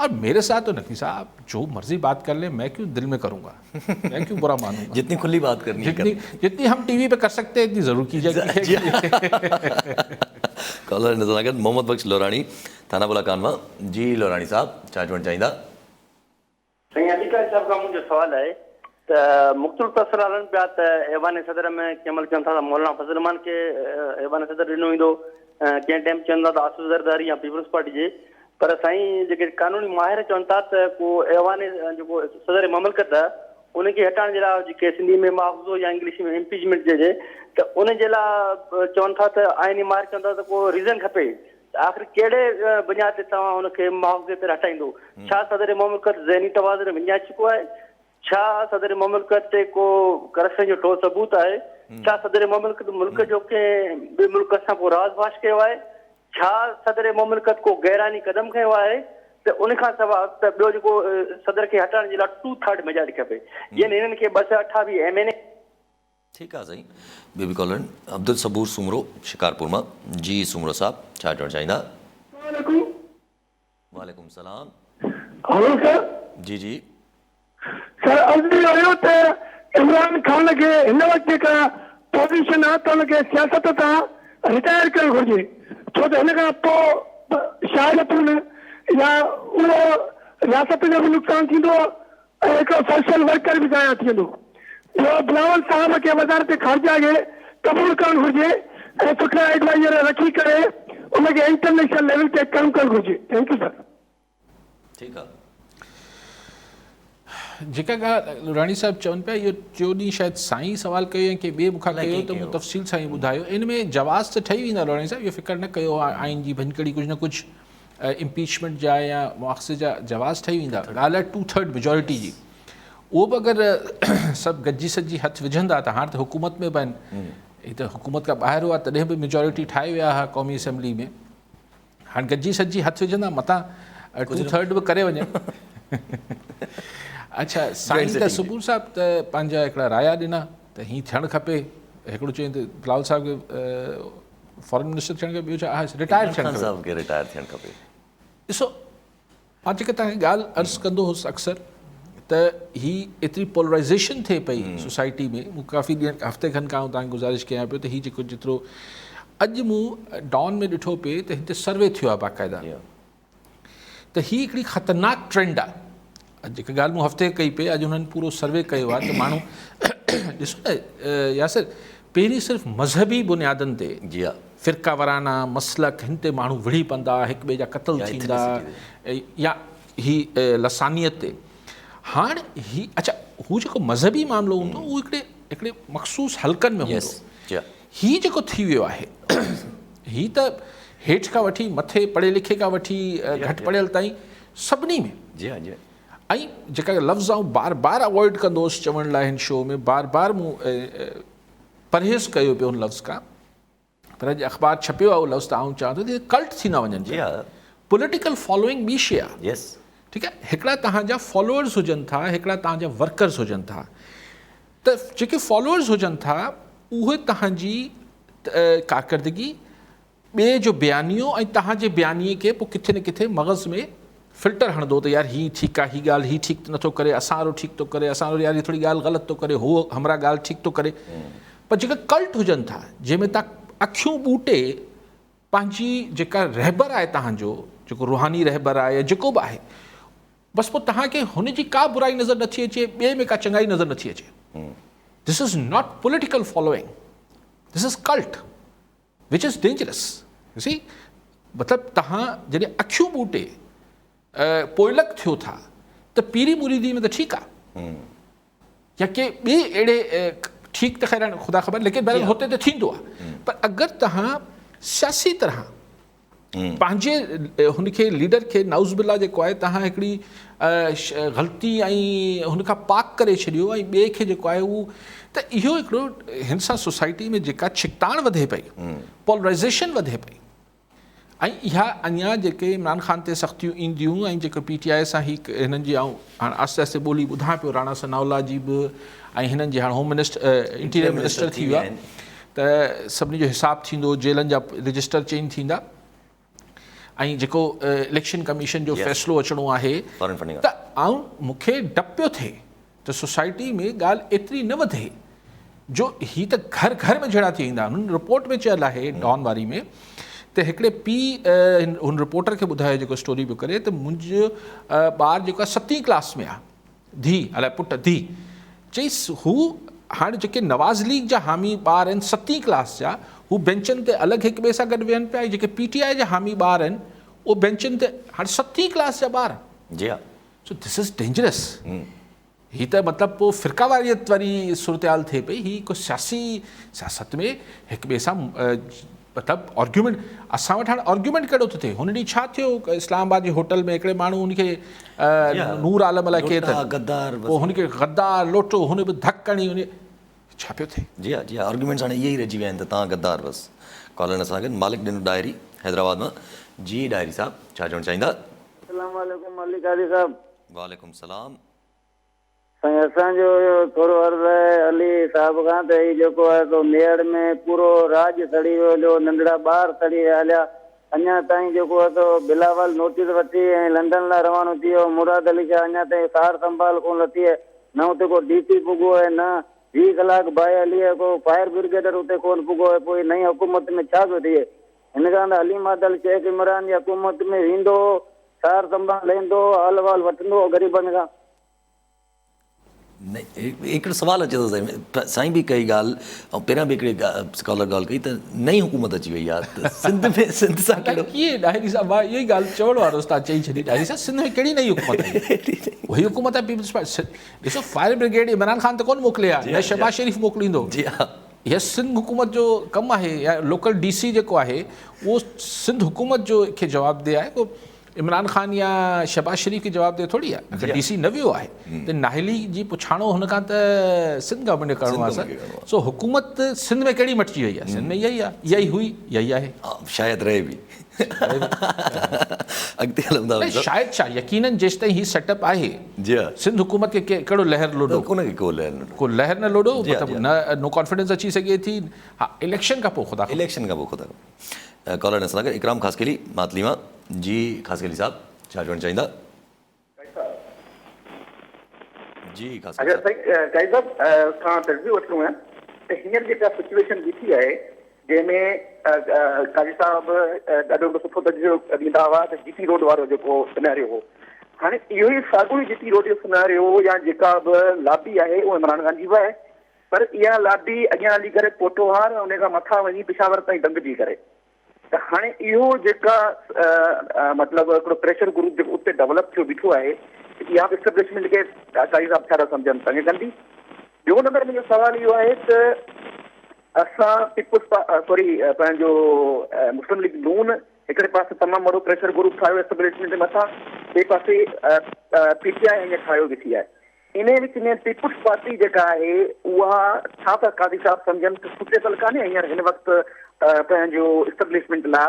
اور ميري ساٿ تو نقوي صاحب جو مرضي بات ڪر لي مين ڪيون دل مين ڪرون گا مين ڪيون برا مانون گا جتني کلي بات ڪرني هي جتني هم ٽي وي پي ڪر سڪتي هي اتني ضرور ڪي جائي ڪالر هن سان گڏ محمد بخش لوراڻي ٿانا بولا ڪانوا جي لوراڻي صاحب ڇا چوڻ چاهيندا. سائين علي قاضي صاحب کان منهنجو سوال آهي ته مختلف تبصرا هلن پيا ته ايوان صدر ۾ ڪنهن مهل چون ٿا ته مولانا فضل الرحمان کي ايوان صدر ڏنو ويندو ڪنهن ٽائيم چون ٿا ته آصف زرداري يا پيپلز پارٽي جي پر سائين جيڪي قانوني ماهر چون ٿا ته ڪو ايوان جيڪو صدر مملڪت ان کي هٽائڻ جي لاء جيڪي سنڌي ۾ مواخذو يا انگلش ۾ امپيچمينٽ چئجي ته ان جي لاء چون ٿا ته آئيني ماهر چون ٿا ته ڪو ريزن کپي ته آخر ڪهڙي بنياد تي توهان ان کي مواخذي تي هٽائيندو ڇا صدر مملڪت ذهني توازن وڃائي چڪو آهي ڇا صدر مملڪت تي ڪو ڪرپشن جو ٺوس ثبوت آهي؟ ڇا صدر مملڪت ملڪ جو ڪنهن ٻئي ملڪ سان ڪو راز فاش ڪيو آهي؟ ڇا صدر مملڪت ڪو غيرآئيني قدم کنيو آهي؟ ته ان کان سواء ته ٻيو جيڪو صدر کي هٽائڻ جي لاء ٽو ٿرڊ ميجارٽي کپي يعني هنن کي 228 ايم اين اي ٺيڪ آ سائين ٻيو به ڪالر آهن عبدالصبور سومرو شڪارپور مان جي سومرو صاحب ڇا چوڻ چاهيندا. السلام عليڪم. وعليڪم السلام. هلو سر. جي جي. سر عرض اهو هيو ته عمران خان کي هن وقت جيڪا پوزيشن آ ته ان کي سياست تان رٽائر ڪرڻ گهرجي ڇو ته هن کان پو شهادتون يا اهو رياست جو به نقصان ٿيندو ۽ هڪڙو سوشل ورڪر به ضايع ٿي ويندو. ٻيو بلاول صاحب کي وزارت خارجه کي قبول ڪرڻ گهرجي ۽ سٺا ايڊوائيزر رکي ڪري ان کي انٽرنيشنل ليول تي ڪم ڪرڻ گهرجي. Thank you sir. ٺيڪ آ. جيڪا ڳالهه لوراڻي صاحب چون پيا اهو ٽيون ڏينهن شايد سائين سوال ڪيو يا ڪنهن ٻئي مون کان ڪيو ته مون تفصيل سان ئي ٻڌايو ان ۾ جواز ته ٺهي ويندا لوراڻي صاحب اهو فڪر نه ڪيو آئين جي ڀڃڪڙي ڪجهه نه ڪجهه امپيچمينٽ جا يا مواخذي جا جواز ٺهي ويندا. ڳالهه آهي ٽو ٿرڊ ميجارٽي جي. اهو به اگر سڀ گڏجي سڏجي هٿ وجهندا ته هاڻ ته حڪومت ۾ به آهن. هي ته حڪومت کان ٻاهر هئا تڏهن به ميجارٽي ٺاهي ويا هئا قومي اسيمبلي ۾. هاڻ گڏجي سڏجي هٿ وجهندا متان ٽو ٿرڊ به ڪري وڃن. اڇا سائين ته صبور صاحب ته پنهنجا هڪڙا رايا ڏنا ته هي ٿيڻ کپي. هڪڙو چيائين ته بلاول صاحب کي فارن منسٽر ٿيڻ کپي ٻيو ڇا آهي رٽائر ٿيڻ کپي صاحب کي رٽائر ٿيڻ کپي. ڏسو مان جيڪا توهان کي ڳالهه عرض ڪندو هوس اڪثر ته هي ايتري پولرائزيشن ٿئي پئي سوسائٽي ۾ مون ڪافي ڏينهن هفتي کن کان توهان کي گذارش ڪيان پيو ته هي جيڪو جيترو اڄ مون ڊان ۾ ڏٺو پئي ته هتي سروي ٿيو آهي باقاعده ته هي هڪڙي خطرناڪ ٽرينڊ آ جيڪا ڳالهه مون هفتي ڪئي پئي اڄ انهن پورو سروي ڪيو آ ته ماڻهو ڏسو نه ياسر پهرين صرف مذهبي بنيادن تي جي ها فرقه وارانه مسلڪ هن تي ماڻهو وڙهي پوندا هڪ ٻئي جا قتل ٿيندا يا هي لسانيت تي هاڻ هي اڇا هو جيڪو مذهبي معاملو هوندو هو هڪڙي هڪڙي مخصوص حلقن ۾ هوندو هي جيڪو ٿي ويو آهي هي ته هيٺ کان وٺي مٿي پڙهي لکي کان وٺي گهٽ پڙهيل تائين سڀني ۾. جي ها جي ها. ۽ جيڪا لفظ آئون بار بار اوائڊ ڪندو هوس چوڻ لاء هن شو ۾ بار بار مون پرهيز ڪيو پيو هن لفظ کان پر اڄ اخبار ڇپيو آهي اهو لفظ ته آئون چوان ٿو ته ڪلٽ ٿيندا وڃن جي ها. پوليٽيڪل فالوئنگ ٻي شي آهي. يس. ٺيڪ آهي هڪڙا توهان جا فالوئرز هجن ٿا هڪڙا توهان جا ورڪرز هجن ٿا ته جيڪي فالوئرز هجن ٿا اهي توهان جي ڪارڪردگي، ٻئي جو بيانيو ۽ توهان جي بيانيي کي پوء ڪٿي نه ڪٿي مغز ۾ فلٽر هڻندو ته يار هي ٺيڪ آهي هي ڳالهه هي ٺيڪ نٿو ڪري اسان وارو ٺيڪ ٿو ڪري اسان وارو يار هي ٿوري ڳالهه غلط ٿو ڪري هو همراهه ڳالهه ٺيڪ ٿو ڪري پر جيڪا ڪلٽ هجن ٿا جنهن ۾ توهان اکيون ٻوٽي پنهنجي جيڪا رهبر آهي توهان جو جيڪو روحاني رهبر آهي يا جيڪو به آهي بس پوء توهان کي هن جي ڪا برائي نظر نٿي اچي ٻئي ۾ ڪا چڱائي نظر نٿي اچي this is not political following this is cult which is dangerous you see مطلب توهان جڏهن اکيون ٻوٽي پوئلڳ ٿيو ٿا ته پيري مريدي ۾ ته ٺيڪ آهي يا ڪي ٻي اهڙي ٺيڪ ته خير خدا خبر ليڪن بهرحال هتي ته ٿيندو آهي پر اگر توهان سياسي طرح پنهنجي هن کي ليڊر کي نعوذ بالله جيڪو آهي توهان هڪڙي غلطي ۽ هن کان پاڪ ڪري ڇڏيو ۽ ٻئي کي جيڪو آهي هو ته اهو هڪڙو هن سان سوسائٽي ۾ جيڪا ڇڪتاڻ وڌي پئي پولرائزيشن وڌي پئي ۽ اها اڃا جيڪي عمران خان تي سختيون اينديون ۽ جيڪو پي ٽي آء سان هي هنن جي آئون هاڻ آهستي آهستي ٻولي ٻڌان پيو راڻا ثناء الله جي به ۽ هنن جي هاڻ هوم منسٽر انٽيريئر منسٽر ٿي ويو آهي ته سڀني جو حساب ٿيندو، جيلن جا رجسٽر چينج ٿيندا ۽ جيڪو اليڪشن ڪميشن جو فيصلو اچڻو آهي ته آئون مون کي ڊپ پيو ٿئي ته سوسائٽي ۾ ڳالهه ايتري نه وڌي جو هي ته گهر گهر ۾ جهيڙا ٿي ويندا. هن رپورٽ ۾ چيل آهي ڊان واري ۾ ته هڪڙي پيء هن رپورٽر کي ٻڌايو جيڪو اسٽوري پيو ڪري ته منهنجو ٻار جيڪو آهي ستين ڪلاس ۾ آهي ڌيء الائي پٽ ڌيء. چئيس هو هاڻي جيڪي نواز ليگ جا حامي ٻار آهن ستين ڪلاس جا هو بينچن تي الڳ هڪ ٻئي سان گڏ ويهن پيا ۽ جيڪي پي ٽي آء جا حامي ٻار آهن اهي بينچن تي هاڻي ستين ڪلاس جا ٻار جي ها سو دس از ڊينجرس هي ته مطلب پوء فرقه واريت واري صورتحال ٿئي پئي هي ڪو سياسي سياست ۾ هڪ ٻئي سان مطلب آرگيومينٽ اسان وٽ هاڻي آرگيومينٽ ڪهڙو ٿو ٿئي هن ڏينهن ڇا ٿيو اسلام آباد جي هوٽل ۾ هڪڙي ماڻهو هن کي نور عالم الائي ڪير غدار پوء هن کي غدار لوٽو هن به ڌڪ هڻي هن ڇا پيو ٿئي. جي ها جي ها آرگيومينٽس هاڻي اهي ئي رهجي ويا آهن ته توهان غدار بس ڪالر اسان گڏ مالڪ ڏنو ڏاهري حيدرآباد مان جي ڏاهري صاحب ڇا چوڻ چاهيندا. السلام عليڪم علي قاضي صاحب. وعليڪم السلام. سائين اسان جو اهو ٿورو عرض آهي علي صاحب کان ته هي جيڪو آهي سو ميهڙ ۾ پورو راڄ سڙي ويو هليو ننڍڙا ٻار سڙي ويا هليا اڃا تائين جيڪو آهي سو بلاول نوٽيس وٺي ۽ لنڊن لاء روانو ٿي ويو مراد علي شاهه اڃا تائين سار سنڀال ڪونه لٿي آهي نه اتي ڪو ڊي سي پڳو آهي نه 20 ڪلاڪ باهه هلي آهي ڪو فائر برگيڊر اتي ڪونه پڳو آهي پوء هي نئين حڪومت ۾ ڇا پيو ٿئي هن کان ته حليم عادل شيخ عمران جي حڪومت ۾ ويندو هو سار سنڀال لهندو هو حال احوال وٺندو هو غريبن کان. هڪڙو سوال اچي ٿو سائين سائين به ڪئي ڳالهه ۽ پهريان به هڪڙي اسڪالر ڳالهه ڪئي ته نئين حڪومت اچي وئي آهي ته سنڌ ۾ سنڌ سان ڪهڙو ڪيئن ڏاهري صاحب مان اها ئي ڳالهه چوڻ وارو هوس تان چئي ڇڏي ڏاهري صاحب سنڌ ۾ ڪهڙي نئين حڪومت آئي اها ئي حڪومت آهي پيپلز پارٽي ڏسو فائر برگيڊ عمران خان ته ڪونه موڪلي آهي نه شهباز شريف موڪليندو جي ها اها سنڌ حڪومت جو ڪم آهي يا لوڪل ڊي سي جيڪو آهي اهو سنڌ حڪومت جو کي جوابده آهي ڪو عمران خان يا شهباز شريف کي جواب ده ٿوري آهي اگر ڊي سي نه ويو آهي ته نااهلي جي پڇاڻو هن کان ته سنڌ گورنمينٽ کي ڪرڻو آهي سر سو حڪومت سنڌ ۾ ڪهڙي مٽجي وئي آهي سنڌ ۾ اها ئي آهي اها ئي هئي اها ئي آهي شايد رهي به اڳتي هلندا نه شايد ڇا يقينن جيستائين هي سيٽ اپ آهي جي ها سنڌ حڪومت کي ڪهڙو لهر لوڏو ڪونه ڪو لهر نه ڪو لهر نه لوڏو مطلب نه نو ڪانفيڊنس اچي سگهي ٿي ها اليڪشن کان پوء خدا اليڪشن کان پوء خدا ڪالر نصر نگر اڪرام خاصخيلي ماتلي مان جي خاصخيلي صاحب ڇا چوڻ چاهيندا. جي خاصخيلي اچا صاحب. سائين قائد صاحب کان تجزيو وٺڻو آهي ته هينئر جيڪا سچويشن بيٺي آهي جنهن ۾ قاضي صاحب ڏاڍو هڪڙو سٺو تجزيو ڏيندا هئا ته جي ٽي روڊ وارو جيڪو سناريو هو هاڻي اهو ئي ساڳيو ئي جي ٽي روڊ جو سناريو يا جيڪا به لابي آهي اهو عمران خان جي به آهي پر اها لابي اڳيان هلي ڪري پوٺوهار ۽ ان کان مٿان وڃي پشاور تائين دنگ ٿي ڪري ته هاڻي اهو جيڪا مطلب هڪڙو پريشر گروپ جيڪو اتي ڊولپ ٿيو بيٺو آهي ته اها به اسٽيبلشمينٽ کي قاضي صاحب ڇا ٿا سمجهن تنگ ڪندي؟ ٻيو نمبر منهنجو سوال اهو آهي ته اسان پيپلز سوري پنهنجو مسلم ليگ نون هڪڙي پاسي تمام وڏو پريشر گروپ ٺاهيو اسٽيبلشمينٽ جي مٿان ٻئي پاسي پي ٽي آء هينئر ٺاهيو بيٺي آهي انهيء وچ ۾ پيپلز پارٽي جيڪا آهي اها ڇا ٿا قاضي صاحب سمجهن ته سوٽيبل ڪانهي هينئر هن وقت پنهنجو اسٽبلشمينٽ لاء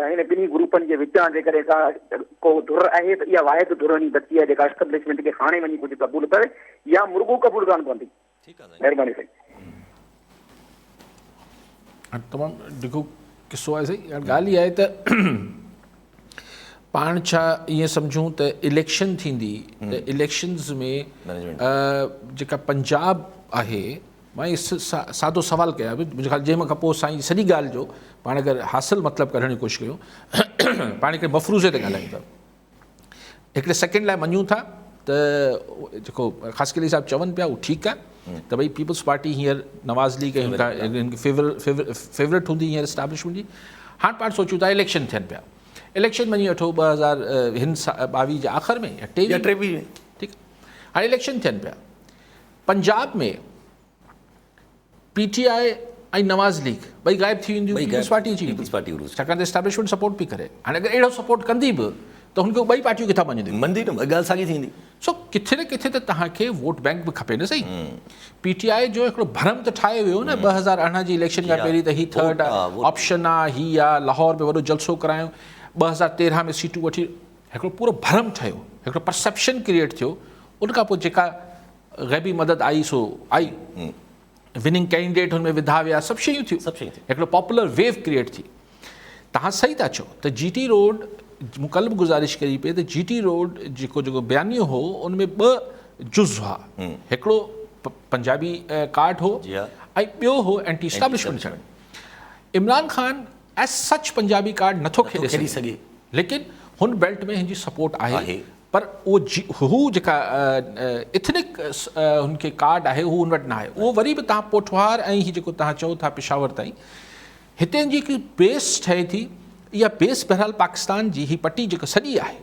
هن ٻنهي گروپن جي وچان جيڪڏهن ڪا ڪو ڌر آهي ته اها واحد ڌر وڃي بچي آهي جيڪا اسٽبلشمينٽ کي هاڻي وڃي ڪجهه قبول پوي يا مرڳو قبول ڪانه پوندي. مهرباني سائين. هاڻ تمام ڊگهو قصو آهي سائين هاڻ ڳالهه اها آهي ته پاڻ ڇا ائين سمجهون ته اليڪشن ٿيندي ته اليڪشنز ۾ جيڪا پنجاب آهي مان هي سادو سوال ڪيا منهنجي خيال جنهن کان پوء سائين سڄي ڳالهه جو پاڻ اگر حاصل مطلب ڪڍڻ جي ڪوشش ڪيون پاڻ هڪڙي مفروضي تي ڳالهايون ٿا هڪڙي سيڪنڊ لاء مڃون ٿا ته جيڪو خاصخيلي صاحب چون پيا اهو ٺيڪ آهي ته ڀئي پيپلز پارٽي هينئر نواز ليگ ۽ هن کي فيورٽ هوندي هينئر اسٽيبلشمينٽ جي هاڻ پاڻ سوچون ٿا اليڪشن ٿين پيا اليڪشن مڃي وٺو 2000 هن 22 جي آخر ۾ يا 23 ۾ ٺيڪ هاڻي اليڪشن ٿين پيا پنجاب ۾ پي ٽي آء ۽ نواز ليگ ٻئي غائب ٿي وينديون پيپلز پارٽي اچي پيپلز پارٽي عروج ڇاڪاڻ ته اسٽيبلشمينٽ سپورٽ پئي ڪري هاڻي اگر اهڙو سپورٽ ڪندي به ته هن کي ٻئي پارٽيون ڪٿان مڃنديون مڃندي نه ڳالهه ساڳي ٿيندي سو ڪٿي نه ڪٿي ته توهان کي ووٽ بينڪ به کپي نه صحيح پي ٽي آء جو هڪڙو ڀرم ته ٺاهيو ويو نه 2018 جي اليڪشن کان پهرين ته هي ٿرڊ آپشن آ هي آ لاهور ۾ وڏو جلسو ڪرايو 2013 ۾ سيٽون وٺي هڪڙو پورو ڀرم ٺهيو هڪڙو پرسيپشن ڪريئيٽ ٿيو ان کان پوء جيڪا غيبي مدد آئي سو آئي وننگ ڪينڊيڊيٽ هن ۾ وڌا ويا سڀ شيون ٿيون سڀ شيون ٿيون هڪڙو پاپولر ويو ڪريئيٽ ٿي تهان صحيح ٿا چئو ته جي ٽي روڊ مون ڪل به گذارش ڪئي پئي ته جي ٽي روڊ جيڪو جيڪو بيانيو هو ان ۾ ٻه جز هئا هڪڙو پنجابي ڪارڊ هو ۽ ٻيو هو anti establishment Imran Khan as such Punjabi card نٿو کيڏي سگهي ليڪن هن بيلٽ ۾ هن جي سپورٽ آهي. پر اهو جي هو جيڪا ايٿنڪ هن کي ڪارڊ آهي هو ان وٽ ناهي اهو وري به توهان پوٺوهار ۽ هي جيڪو توهان چئو ٿا پشاور تائين هتي جي هڪ بيس ٺهي ٿي اها بيس بهرحال پاڪستان جي هي پٽي جيڪا سڄي آهي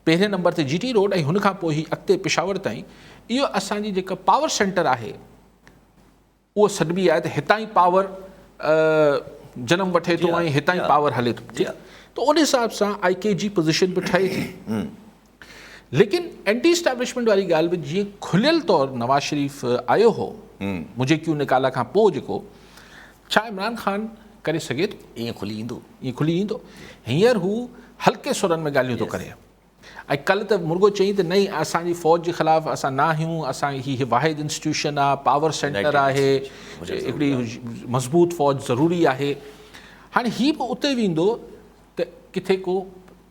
پهرين نمبر تي جي ٽي روڊ ۽ هن کان پوء هي اڳتي پشاور تائين اهو اسان جي جيڪا پاور سينٽر آهي اهو سڏبي آهي ته هتان ئي پاور جنم وٺي ٿو ۽ هتان ئي پاور هلي ٿو ٺيڪ ته ان حساب سان آء ڪي جي پوزيشن به ٺهي ٿي ليڪن اينٽي اسٽيبلشمينٽ واري ڳالهه به جيئن کليل طور نواز شريف آيو هو مجھي ڪيون نڪالا کان پوء جيڪو ڇا عمران خان ڪري سگهي ٿو ائين کلي ايندو ائين کلي ايندو هينئر هو هلڪي سرن ۾ ڳالهيون ٿو ڪري ۽ ڪلهه ته مرڳو چئين ته نئين اسان جي فوج جي خلاف اسان نه آهيون اسان هي واحد انسٽيٽيوشن آ پاور سينٽر آهي هڪڙي مضبوط فوج ضروري آهي هاڻي هي به اتي ويندو ته ڪٿي ڪو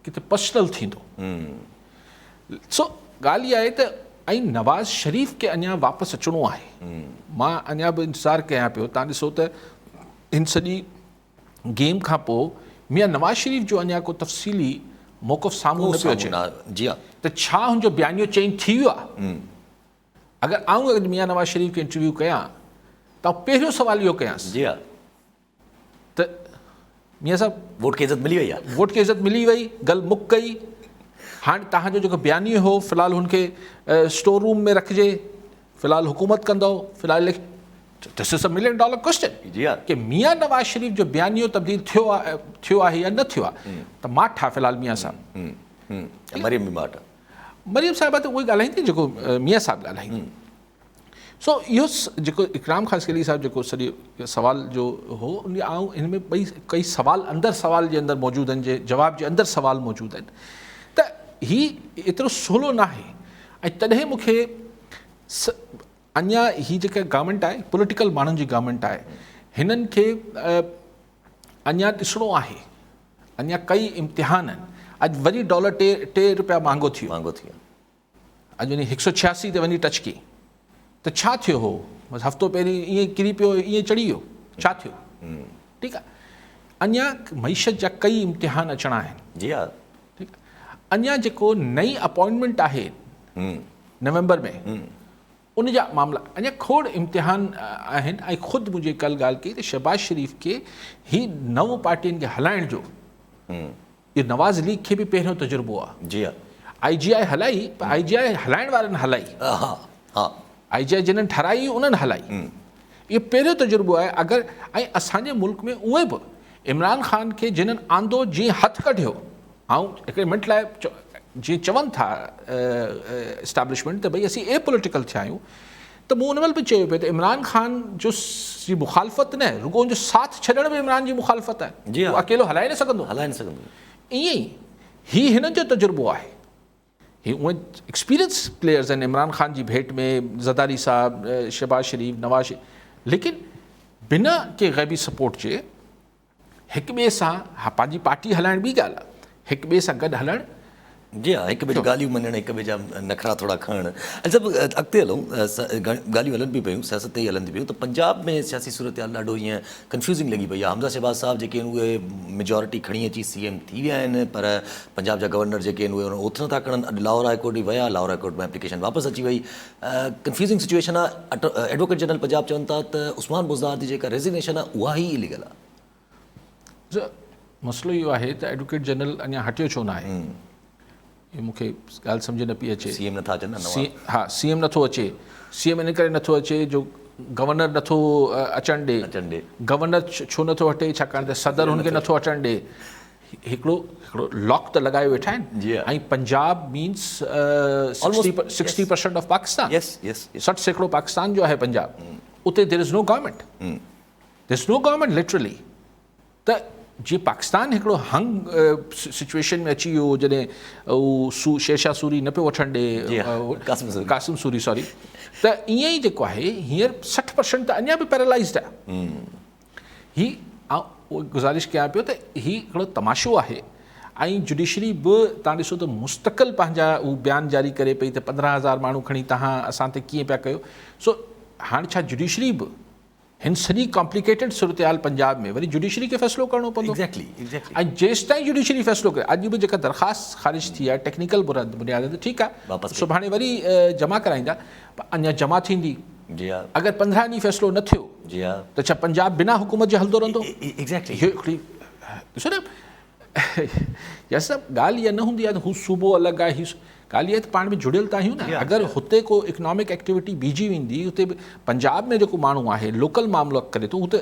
ڪٿي پرسنل ٿيندو سو ڳالهه اها آهي ته ۽ نواز شريف کي اڃا واپس اچڻو آهي مان اڃا به انتظار ڪيان پيو تان ڏسو ته هن سڄي گيم کان پوء ميان نواز شريف جو اڃا ڪو تفصيلي موقف سامهون نه پيو اچي جي ها ته ڇا هن جو بيانيو چينج ٿي ويو آهي اگر آئون اڄ ميان نواز شريف کي انٽرويو ڪيان ته آئون پهريون سوال اهو ڪيانس جي ها ته ميان صاحب ووٽ کي عزت ملي وئي آهي ووٽ کي عزت ملي وئي گل مڪ ڪئي هاڻي تهان جو جيڪو بيانيو هو في الحال هن کي اسٽور روم ۾ رکجي في الحال حڪومت ڪندو في الحال this is a million dollar question جي ها ڪي ميان نواز شريف جو بيانيو تبديل ٿيو آهي ٿيو آهي يا نه ٿيو آهي ته ماٺ آهي في الحال ميان صاحب مريم به ماٺ مريم صاحبه ته اهو ڳالهائيندي جيڪو ميان صاحب ڳالهائيندي سو اهو جيڪو اڪرام خاصخيلي صاحب جيڪو سڄي سوال جو هو ان آئون ان ۾ ٻئي ڪئي سوال اندر سوال جي اندر موجود آهن جي جواب جي اندر سوال موجود آهن ته هي ايترو سولو ناهي ۽ تڏهن مون کي اڃا هي جيڪا گورنمينٽ آهي پوليٽيڪل ماڻهن جي گورنمينٽ آهي هنن کي اڃا ڏسڻو آهي اڃا ڪئي امتحان آهن اڄ وري ڊالر ٽي ٽي روپيا مهانگو ٿي مهانگو ٿي ويو اڄ وڃي هڪ سو ڇياسي تي وڃي ٽچ ڪئي ته ڇا ٿيو هو بس هفتو پهرين ائين ڪري پيو ائين چڙهي ويو ڇا ٿيو ٺيڪ آهي اڃا معيشت جا ڪئي امتحان اچڻا آهن جي ها ٺيڪ اڃا جيڪو نئين اپوائنٽمينٽ آهي نومبر ۾ ان جا معاملا اڃا کوڙ امتحان آهن ۽ خود منهنجي ڪل ڳالهه ڪئي ته شهباز شريف کي هي نو پارٽين کي هلائڻ جو اهو نواز ليگ کي به پهريون تجربو آهي. جي ها. آء جي آء هلائي پر آء جي آء هلائڻ وارن هلائي. ها ها. آء جي آء جنھن ٺھرائي انھن هلائي. اهو پهريون تجربو آهي اگر ۽ اسان جي ملڪ ۾ اونئن به عمران خان کي جنھن آندو جيئن هٿ ڪڍيو آئون هڪڙي منٽ لاء جيئن چون ٿا اسٽيبلشمينٽ ته ڀئي اسين اي پوليٽيڪل ٿيا آهيون ته مون ان مهل به چيو پئي ته عمران خان جو جي مخالفت نه رڳو ان جو ساٿ ڇڏڻ به عمران جي مخالفت آهي جي هو اڪيلو هلائي نه سگهندو هلائي نه سگهندو ائين ئي هي هنن جو تجربو آهي هي اونئن ايڪسپيرينس پليئرز آهن عمران خان جي ڀيٽ ۾ زرداري صاحب شهباز شريف نواز شريف ليڪن بنا ڪي غيبي سپورٽ جي هڪ ٻئي سان پنهنجي پارٽي هلائڻ ٻي ڳالهه آهي هڪ ٻئي سان گڏ هلڻ. جي ها هڪ ٻئي جون ڳالهيون مڃڻ هڪ ٻئي جا نخرا ٿورا کڻڻ ۽ سڀ اڳتي هلون ڳالهيون هلن پيون پيون سياست تي ئي هلن ٿي پيون ته پنجاب ۾ سياسي صورتحال ڏاڍو ائين ڪنفيوزنگ لڳي پئي آهي حمزه شهباز صاحب جيڪي آهن اهي ميجارٽي کڻي اچي سي ايم ٿي ويا آهن پر پنجاب جا گورنر جيڪي آهن اهي ان اوٿ نٿا کڻن اڄ لاهور هاء ڪورٽ به ويا لاهور هاء ڪورٽ ۾ ايپليڪيشن واپس اچي وئي ڪنفيوزنگ سچويشن آ ايڊووڪيٽ جنرل پنجاب چون ٿا ته عثمان بوزدار جي جيڪا ريزگنيشن آ اها ئي اليگل آ. مسئلو اهو آهي ته ايڊووڪيٽ جنرل اڃا هٽيو ڇو نه آهي اهو مون کي ڳالهه سمجهه نه پئي اچي. سي ايم نٿا اچن نه نوان. ها سي ايم نٿو اچي سي ايم ان ڪري نٿو اچي جو گورنر نٿو اچڻ ڏي گورنر ڇو نٿو هٽي ڇاڪاڻ ته صدر هن کي نٿو اچڻ ڏي. هڪڙو هڪڙو لاڪ ته لڳايو ويٺا آهن ۽ Punjab means sixty percent of Pakistan 60% Pakistan جو آهي پنجاب اتي there is no government there is no government literally ته جي پاڪستان هڪڙو هنگ سچويشن ۾ اچي ويو جڏهن هو شيرشاهه سوري نه پيو وٺڻ ڏي قاسم سوري سوري ته ائين ئي جيڪو آهي هينئر 60% ته اڃا به پيرالائزڊ آهي هي آئون گذارش ڪيان پيو ته هي هڪڙو تماشو آهي ۽ جڊيشري به تان ڏسو ته مستقل پنهنجا هو بيان جاري ڪري پئي ته 15000 ماڻهو کڻي تهان اسان تي ڪيئن پيا ڪيو سو هاڻ ڇا جڊيشري به هن سڄي ڪامپليڪيٽيڊ صورتحال پنجاب ۾ وري جڊيشري کي فيصلو ڪرڻو پوندو ۽ جيستائين جڊيشري فيصلو ڪري اڄ به جيڪا درخواست خارج ٿي آهي ٽيڪنيڪل بنيادن تي ٺيڪ آهي سڀاڻي وري جمع ڪرائيندا پر اڃا جمع ٿيندي اگر 15 ڏينهن فيصلو نه ٿيو ته ڇا پنجاب بنا حڪومت جي هلندو رهندو؟ اهو هڪڙي ڏسو نه يا صاحب ڳالهه اها نه هوندي آهي ته هو صوبو الڳ آهي هي ڳالهه اها ته پاڻ ۾ جڙيل ته آهيون نه اگر هتي ڪو اڪنامڪ ايڪٽيوٽي بيهجي ويندي هتي پنجاب ۾ جيڪو ماڻهو آهي لوڪل معاملو ڪري ٿو هو ته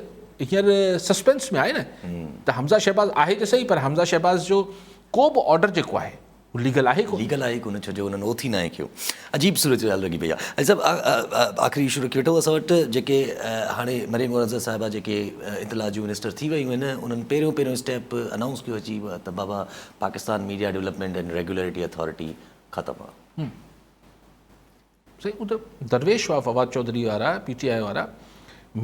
هينئر سسپينس ۾ آهي نه ته حمزه شهباز آهي ته صحيح پر حمزه شهباز جو ڪو به آرڊر جيڪو آهي هو ليگل آهي ڪونه. ليگل آهي ڪونه ڇو جو انهن اوٿ ئي ناهي کنيو. عجيب صورتحال لڳي پئي آهي. ۽ صاحب آخري اشو رکي وٺو اسان وٽ جيڪي هاڻي مريم اورنگزيب صاحبه جيڪي اطلاعات جون منسٽر ٿي ويون آهن انهن پهريون پهريون اسٽيپ انائونس ڪيو اچي ته بابا Pakistan media development and regulatory authority ختم آهي. سائين هو ته درويش هئا فواد چوڌري وارا پي ٽي آء وارا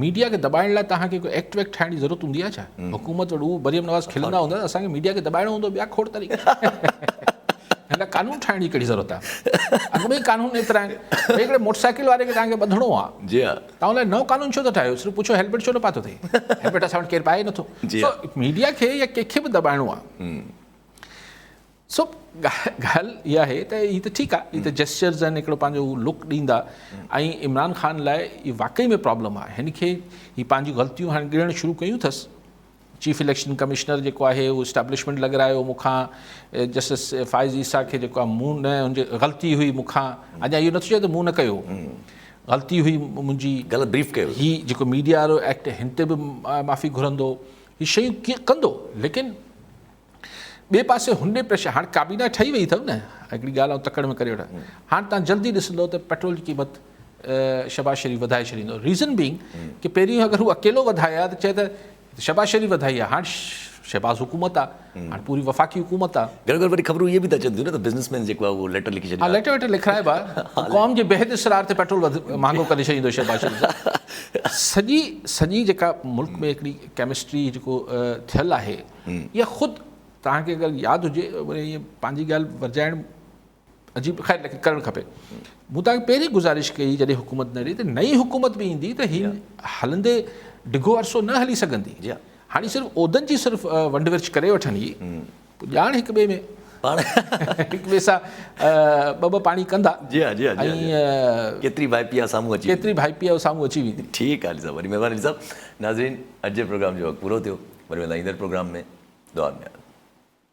ميڊيا کي دٻائڻ لاء توهان کي ڪو ايڪٽ ويڪٽ ٺاهڻ جي ضرورت هوندي آهي ڇا حڪومت وٽ هو مريم نواز کلندا هوندا ته اسان کي ميڊيا کي دٻائڻو هوندو ٻيا کوڙ طريقا هن لاء قانون ٺاهڻ جي ڪهڙي ضرورت آهي اڳ ۾ ئي قانون ايترا آهن ڀئي هڪڙي موٽر سائيڪل واري کي توهان کي ٻڌڻو آهي جي ها توهان لاء نئون قانون ڇو ٿا ٺاهيو صرف پڇو هيلمٽ ڇو نه پاتو اٿئي هيلمٽ اسان وٽ ڪير پائي نٿو سو ميڊيا کي يا ڪنهن کي به دٻائڻو آهي سو ڳالهه اها آهي ته هي ته ٺيڪ آهي هي ته جيسچرز آهن هڪڙو پنهنجو هو لڪ ڏيندا ۽ عمران خان لاء هي واقعي ۾ پرابلم آهي هن کي هي پنهنجون غلطيون هاڻي ڳڻڻ شروع ڪيون اٿس چيف اليڪشن ڪمشنر جيڪو آهي اهو اسٽيبلشمينٽ لڳرايو مون کان جسٽس فائز عيسيٰ کي جيڪو آهي مون نه هن جي غلطي هئي مون کان اڃا اهو نٿو چئي ته مون نه ڪيو غلطي هئي منهنجي غلط بريف ڪيو هي جيڪو ميڊيا وارو ايڪٽ هن تي به معافي گهرندو هي شيون ڪندو ليڪن ٻئي پاسي هن ڏي پريشر هاڻ ڪابينا ٺهي وئي اٿو نه هڪڙي ڳالهه آئون تڪڙ ۾ ڪري وٺان هاڻ تان جلدي ڏسندو ته پيٽرول جي قيمت شهباز شريف وڌائي ڇڏيندو ريزن بينگ ڪي پهرين اگر هو اڪيلو وڌائي ها ته چئي ته شهباز شريف وڌائي آهي هاڻ شهباز حڪومت آهي هاڻ پوري وفاقي حڪومت آهي. گهڻو گهڻو وري خبرون اهي به ته اچن ٿيون نه ته بزنس مين جيڪو آهي اهو ليٽر لکي ڇڏيو آهي. ها ليٽر ويٽر لکرائبا قوم جي بيحد اصرار تي پيٽرول مهانگو ڪري ڇڏيندو شهباز شريف صاحب. سڄي سڄي جيڪا ملڪ ۾ هڪڙي ڪيمسٽري جيڪو ٿيل آهي اها خود توهان کي اگر ياد هجي وري ائين پنهنجي ڳالهه ورجائڻ عجيب خير ليڪن ڪرڻ کپي مون توهان کي پهرين گذارش ڪئي جڏهن حڪومت نه رهي ته نئين حڪومت به ايندي ته هي هلندي ڊگهو عرصو نه هلي سگهندي هاڻي صرف عهدن جي صرف ونڊ ورڇ ڪري وٺن هي پوء ڄاڻ هڪ ٻئي ۾ پاڻ هڪ ٻئي سان ٻه ٻه پاڻي ڪندا جي ها جي ها جي ها ڪيتري ڀائپي آ سامهون اچي ڪيتري ڀائپي آ سامهون اچي ويندي ٺيڪ آ علي صاحب وڏي مهرباني علي صاحب ناظرين اڄ جي پروگرام جو وقت پورو ٿيو وري ملندا ايندڙ پروگرام ۾ دعا ۾ ياد.